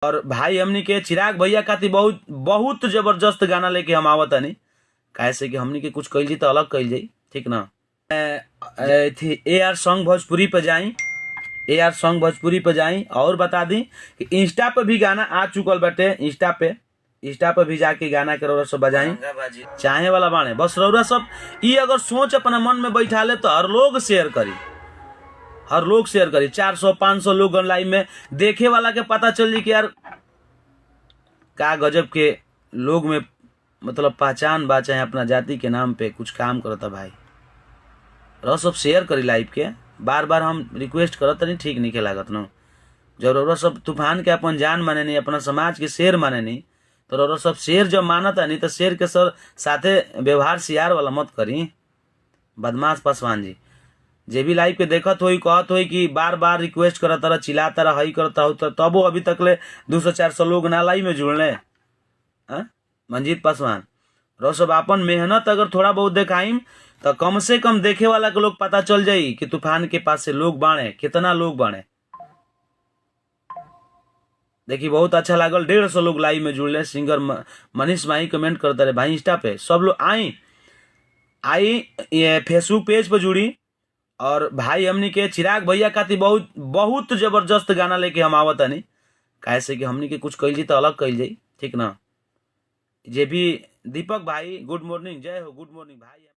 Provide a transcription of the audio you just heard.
और भाई हमनी के चिराग भैया खातिर बहुत बहुत जबरदस्त गाना लेके हम आवतानी, काहे से कि हमनी के कुछ कइल जाई त अलग कइल जाई, ठीक ना। ए आर सॉन्ग भोजपुरी पे जाई, ए आर सॉन्ग भोजपुरी पे जाई। और बता दी कि इंस्टा पे भी गाना आ चुकल बाटे, इंस्टा पे भी जाके गाना के रौरा सब बजाई चाहे वाला बाणे। बस रौरा सब ई अगर सोच अपना मन में बैठा ले तो हर लोग शेयर करी, हर लोग शेयर करी। 400-500 लोग लाइव में देखे वाला के पता चल जी कि यार का गजब के लोग में मतलब पहचान बा, चाहे अपना जाति के नाम पे कुछ काम करता भाई। रह सब शेयर करी लाइव के, बार बार हम रिक्वेस्ट करत नहीं, ठीक नहीं लागत न। जब रौरा सब तूफान के अपन जान माने नहीं, अपना समाज के शेर माने नहीं, तो रौरा सब शेर जब मानता नहीं तो शेर के सर साथे व्यवहार सियार वाला मत करी। बदमाश पासवान जी जे भी लाइव के देखत होई, कहत होई कि बार बार रिक्वेस्ट करत रह, चिल्लाता रह, हई करत हो, तो तबो अभी तक ले 200-400 लोग ना लाइव में जुड़ले। हाँ? मंजीत पासवान रह सब अपन मेहनत अगर थोड़ा बहुत देखाइम तो कम से कम देखे वाला के लोग पता चल जाई कि तूफान के पास से लोग बाणे, कितना लोग बाणे। देखी बहुत अच्छा लागल, 150 लोग लाइव में जुड़ले। सिंगर मनीष भाई कमेंट करते रहे भाई इंस्टा पे सब लोग आई आई ये फेसबुक पेज पर जुड़ी। और भाई हमनी के चिराग भैया खातिर बहुत बहुत जबरदस्त गाना लेके हम आवतानी, काहे से कि हमनी के कुछ कइल जाई तो अलग कइल जाई, ठीक ना। जे भी दीपक भाई गुड मॉर्निंग, जय हो, गुड मॉर्निंग भाई।